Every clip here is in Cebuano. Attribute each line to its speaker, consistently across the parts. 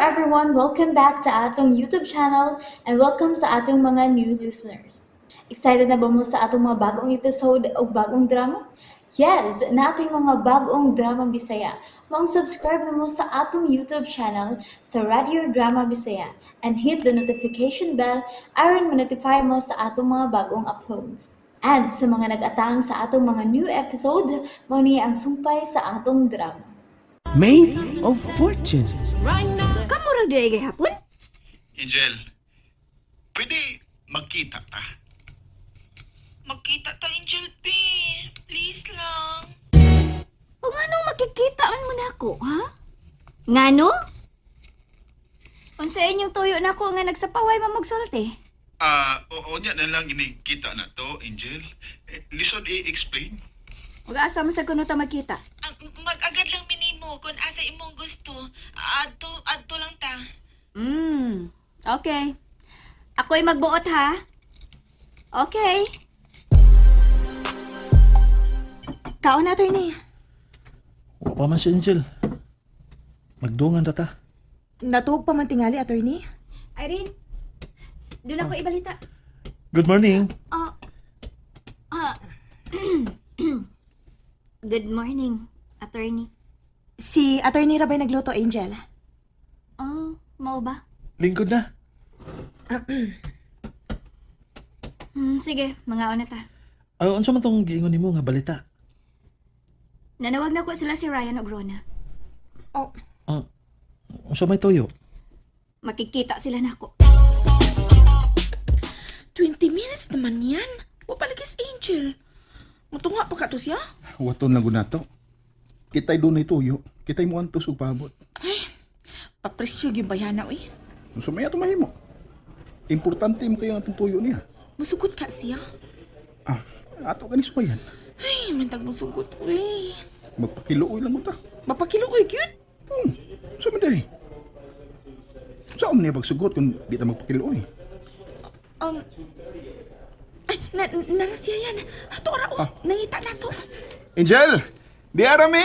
Speaker 1: everyone! Welcome back to atong YouTube channel and welcome sa atong mga new listeners. Excited na ba mo sa atong mga bagong episode o bagong drama? Yes, nating mga bagong drama Bisaya. Maong subscribe na mo sa atong YouTube channel sa Radio Drama Bisaya and hit the notification bell aron ma-notify mo sa atong mga bagong uploads. And sa mga nag-atang sa atong mga new episode, mao ni ang sumpay sa atong drama.
Speaker 2: Maid of Fortune.
Speaker 3: Kamo ra diay gihapon?
Speaker 4: Angel, pwede magkita ta.
Speaker 5: Magkita ta, Angel P. Please lang.
Speaker 3: O nganong makikita man mo nako, ha? Ngano? Unsa inyong tuyo nako nga nagsapaway man magsulti?
Speaker 4: Ah, oo niya na lang inikita na to, Angel. Eh, lisod i-explain.
Speaker 3: Ug asa man sa kuno ta magkita?
Speaker 5: Ah, mag-agad lang minimo kung asa imong gusto. Adto, adto lang ta.
Speaker 3: Okay. Ako'y magbuot ha. Okay.
Speaker 5: Kaon na, attorney.
Speaker 6: Wa pa man si Angel. Magdungan ta ta.
Speaker 7: Natuog pa man tingali, attorney.
Speaker 3: Irene, doon ako ibalita.
Speaker 6: Good morning.
Speaker 3: Ah, ah, good morning, attorney.
Speaker 7: Si attorney Rabay nagluto, Angel.
Speaker 3: Oh, mao ba?
Speaker 6: Lingkod na.
Speaker 3: Sige, mga na ta.
Speaker 6: Ay, unsa man tong giingon nimo nga balita?
Speaker 3: Nanawag na ko sila si Ryan og Rona.
Speaker 7: Oh,
Speaker 6: Ah, unsa may tuyo?
Speaker 3: Makikita sila nako.
Speaker 7: 20 minutes naman yan. Wa palagi si Angel. Mutunga pa ka to siya.
Speaker 4: Waton lang gud to. Kita'y dunay tuyo. Kita'y mo antos ug paabot.
Speaker 7: Papresyo gyud bayana uy.
Speaker 4: Unsa may ato mahimo? Importante mo kayo ang atong tuyo niya.
Speaker 7: Musugot ka siya.
Speaker 4: Ah, ato gani sumayan.
Speaker 7: Ay, mantag musugot uy.
Speaker 4: Magpakiluoy lang ta.
Speaker 7: Mapakiluoy gyud.
Speaker 4: Unsa man day? Sa niya pagsugot kung di ta magpakiluoy?
Speaker 7: Ay, na, nara siya yan. Ato ra oh.
Speaker 4: Ah.
Speaker 7: Nangita na to.
Speaker 4: Angel, di arami.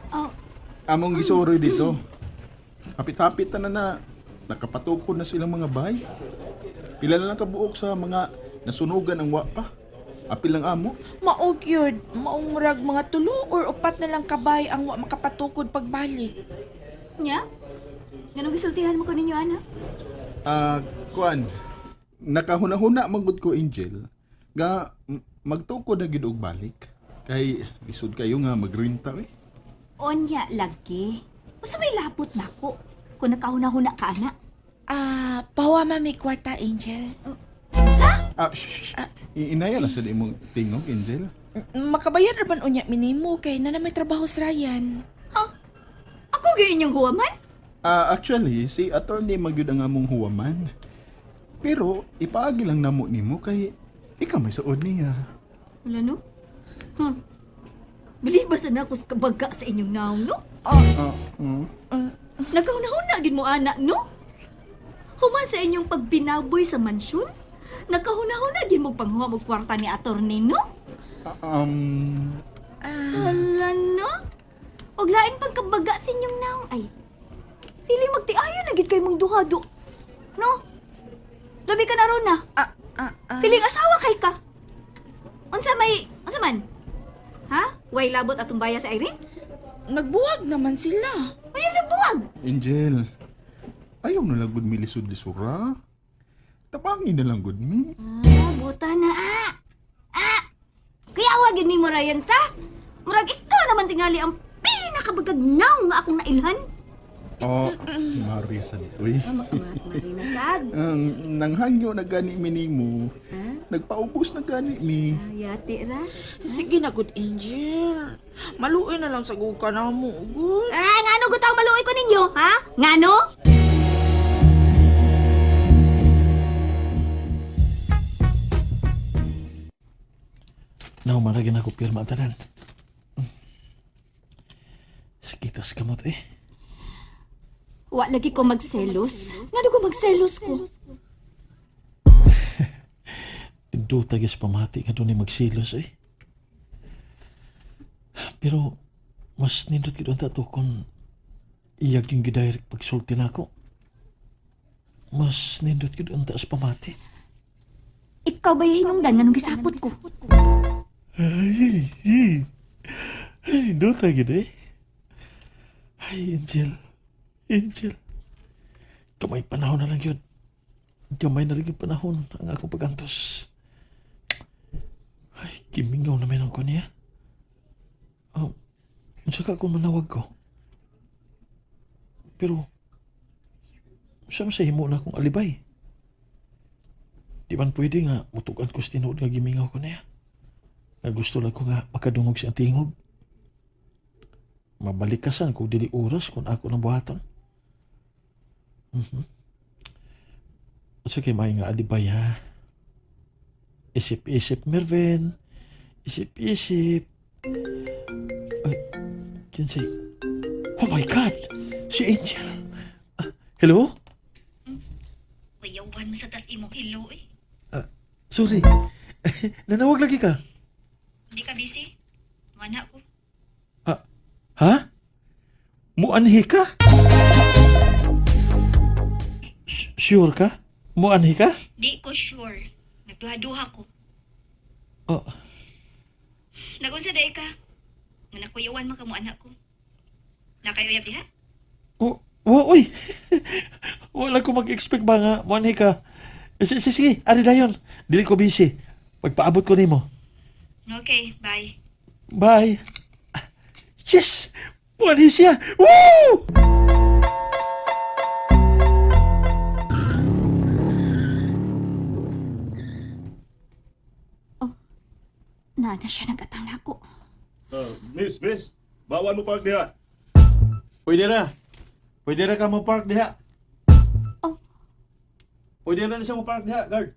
Speaker 3: Oh,
Speaker 4: Among gisuroy dito. Hapit-hapit na na na nakapatukod na silang mga bahay. Pila na lang kabuok sa mga nasunugan ang wapa. Apil lang amo.
Speaker 7: Mao gyud, maong murag mga tulo or upat na lang kabay ang wa makapatukod pagbalik.
Speaker 3: nya? Ganong gisultihan mo ko ninyo, ana?
Speaker 4: Ah, kuan. Nakahuna-huna magud ko Angel nga magtukod na gid og balik. Kay lisod kayo nga magrinta eh.
Speaker 3: Onya lagi. Usa may labot nako. Kung nakahuna-huna ka, ana.
Speaker 7: Ah, pawa mami kwarta, Angel.
Speaker 4: Ah, shh, shh. Inaya lang sa imong tingog Angel.
Speaker 7: Makabayad ra ban unya minimo kay na may trabaho sa Ryan.
Speaker 3: Ako gyud inyong huwaman?
Speaker 4: Ah, actually si attorney magyud ang among huwaman. Pero ipaagi lang namo nimo kay ikaw may suod niya.
Speaker 3: Wala no? Huh. Believe sa na ako sa kabaga sa inyong naong, no?
Speaker 4: Ah, mm.
Speaker 3: Nakahuna-huna gid mo, ana, no? Human sa inyong pagbinaboy sa mansyon, nakahuna-huna gid mo panghuwa mo kwarta ni attorney, no?
Speaker 4: Um,
Speaker 3: Wala no? Og lain pang kabaga sa inyong naong ay. Feeling magtiayon na gid kay mong duha do. No? Labi ka na ron na.
Speaker 7: Ah, ah, ah.
Speaker 3: Feeling asawa kay ka. Unsa may unsa man? Ha? Way labot atong baya sa Irene?
Speaker 7: Nagbuwag naman sila.
Speaker 3: Ayaw nagbuwag.
Speaker 4: Angel, ayaw na lang gud mi lisod-lisura. Tabangin na lang gud mi.
Speaker 3: Ah, buta na ah. Ah! Kaya awagin ni mo Ryan sa? Murag ikaw naman tingali ang pinakabagag naw nga akong nailhan.
Speaker 4: Oh, Marisa, uy.
Speaker 3: Marina sad.
Speaker 4: Nanghangyo na gani mi nimo. Nagpaubos na gani mi.
Speaker 3: Yati ra.
Speaker 7: Sige na, good angel. Maluoy na lang sa guka na mo, good.
Speaker 3: Ah, ngano gutaw maluoy ko ninyo, ha? Ngano?
Speaker 6: Now, maragin ako pirma ang tanan. Sikitas kamot eh.
Speaker 3: Wa lagi ko magselos. Ngano ko magselos ko?
Speaker 6: Duta gis pamati nga doon magsilos eh. Pero Mas nindot gid unta to kung iyag yung gidirect pagsulti nako. Mas nindot gid unta sa pamati.
Speaker 3: Ikaw ba yung hinungdan nga nung gisapot ko?
Speaker 6: Ay, ay, ay, nindot gid eh. Ay, Angel. Angel. Kamay panahon na lang yun. Gamay na lang yung panahon ang akong pagantos. Ay, gimingaw na meron ko niya. Oh, unsa ka kung manawag ko? Pero, unsa man sa himo na akong alibay? Di man pwede nga mutugan ko sa tinuod nga gimingaw ko niya. Nga gusto lang ko nga makadungog sa tingog. Mabalikasan ko dili oras kung ako nang buhaton. Unsa kay may nga alibay ha? Isip-isip, Mervin. Isip-isip. Ay, kinsay. Oh my God! Si Angel! Ah, hello?
Speaker 5: Kuyawan mo sa tas imong hilo eh.
Speaker 6: Sorry. Nanawag lagi ka.
Speaker 5: Hindi ka busy? Mana ko.
Speaker 6: Ha? Muanhi ka? Sure ka? Muanhi ka?
Speaker 5: Di ko sure. Nagduha-duha ko.
Speaker 6: Oh,
Speaker 5: Nagunsa day ka? Nga nakuyawan man ka mo anak ko. Nakayuyab diha?
Speaker 6: oh, oh, uy. Wala ko mag-expect ba nga muanhi ka. Sige, sige, ari dayon. Dili ko busy. Pagpaabot ko nimo.
Speaker 5: Okay, bye.
Speaker 6: Bye. Yes! Muanhi siya! Woo!
Speaker 3: Nana siya nagatang nako.
Speaker 8: Miss, miss, bawal mo park diha.
Speaker 6: Pwede ra. Pwede ra ka mo park diha.
Speaker 3: Oh.
Speaker 6: Pwede ra na siya mo park diha, guard.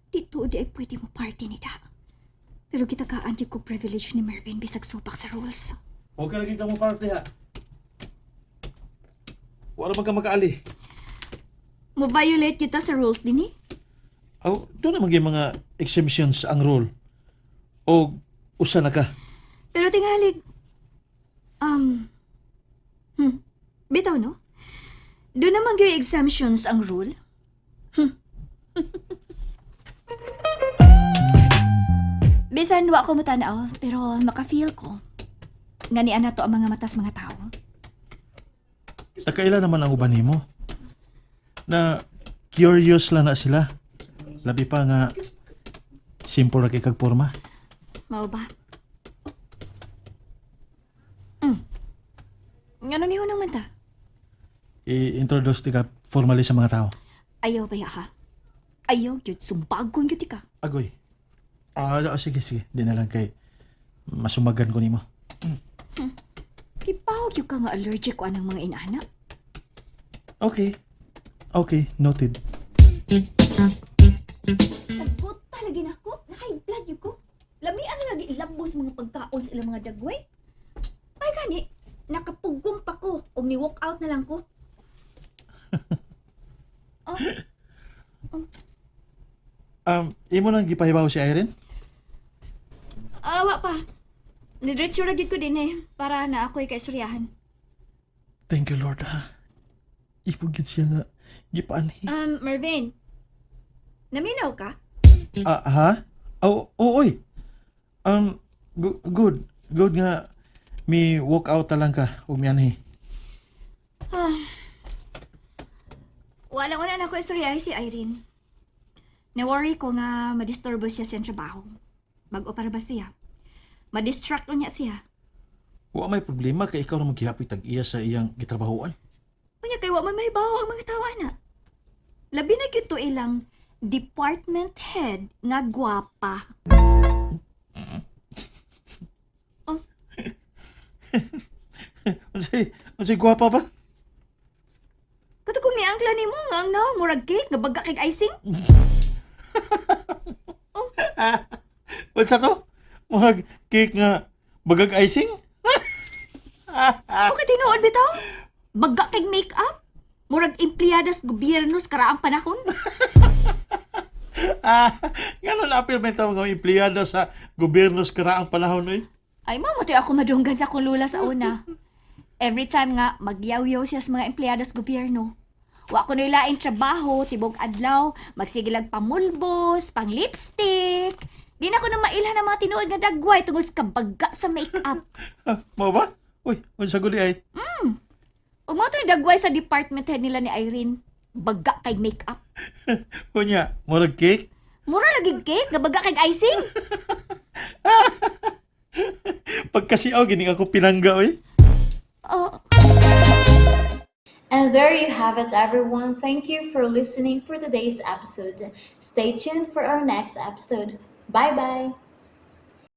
Speaker 3: Dito di ay pwede mo party ni da. Pero kita ka anti ko privilege ni Mervin bisag supak sa rules.
Speaker 6: Huwag ka lagi ka mo park diha. Wala man ka makaali.
Speaker 3: Mo violate kita sa rules din eh.
Speaker 6: Oh, doon naman yung mga exemptions ang rule. O usa na ka.
Speaker 3: Pero tingalig, bitaw no? Doon naman gyud exemptions ang rule. Bisan wa ko mutanaw, pero maka-feel ko. Nga ni ana to ang mga matas mga tao.
Speaker 6: Nakaila naman ang uban nimo. Na curious lang na sila. Labi pa nga simple ra kay kag porma.
Speaker 3: Mao ba? Ngano ni hunong man ta?
Speaker 6: I-introduce ti ka formally sa mga tao.
Speaker 3: Ayaw ba ya ha? Ayaw gyud sumbagon gyud ka.
Speaker 6: Agoy. Ah, oh, sige sige, di na lang kay masumagan ko nimo.
Speaker 3: Kipaw gyud ka nga allergic ko anang mga inaana.
Speaker 6: Okay. Okay, noted.
Speaker 3: Nagbuta lagi na ako. Na-high blood yun ko. Lami ano lagi ilabos mga pagkaon sa ilang mga dagway. Ay gani, nakapugong pa ko og ni walk out na lang ko. Oh,
Speaker 6: Imo nang gipahibaw si Irene?
Speaker 3: awa pa. Nidiretso ra gid ko din eh para na ako'y kaistoryahan.
Speaker 6: Thank you, Lord, ha. Ipo gyud siya nga gipaanhi.
Speaker 3: Mervin. Naminaw ka?
Speaker 6: Ah, ha? Oh, oh, oy. Good. Good nga mi walk out ta lang ka ug mianhi.
Speaker 3: Ah. Wala ko na nako istoryahe si Irene. Na-worry ko nga madisturbo siya sa iyang trabaho. Bag-o para ba siya? Ma-distract unya siya.
Speaker 6: Wa may problema kay ikaw ra maghihapoy tag-iya sa iyang gitrabahoan.
Speaker 3: Unya kay wa man mahibaw ang mga tawa na. Labi na gyud to ilang department head nga gwapa. Oh,
Speaker 6: Unsay gwapa ba?
Speaker 3: kato kung niangkla nimo nga ang naong murag cake nga baga kay icing.
Speaker 6: Unsa to? Murag cake nga bagag icing?
Speaker 3: Okay tinuod bitaw. Baga kay makeup. Murag empleyada sa gobyerno sa karaang panahon.
Speaker 6: Ah, ngano na apil may tawag nga empleyado sa gobyerno sa karaang panahon oy.
Speaker 3: Ay, mao to ako madunggan sa akong lula sa una. Every time nga, magyaw-yaw siya sa mga empleyado sa gobyerno. Wa ko laing trabaho, tibok adlaw, magsigilag pamulbos, pang lipstick. Di na ko na mailhan ang mga tinuod nga dagway tungod sa kabaga sa makeup.
Speaker 6: Ah, mao ba? Uy, unsa guli ay?
Speaker 3: Ug mao to yung dagway sa department head nila ni Irene. Baga kay makeup.
Speaker 6: Unya, murag cake.
Speaker 3: Mura lagi cake, nga baga kay icing.
Speaker 6: Pagkasiaw gini ako pinangga oy.
Speaker 3: Oh,
Speaker 1: And there you have it, everyone. Thank you for listening for today's episode. Stay tuned for our next episode. Bye bye.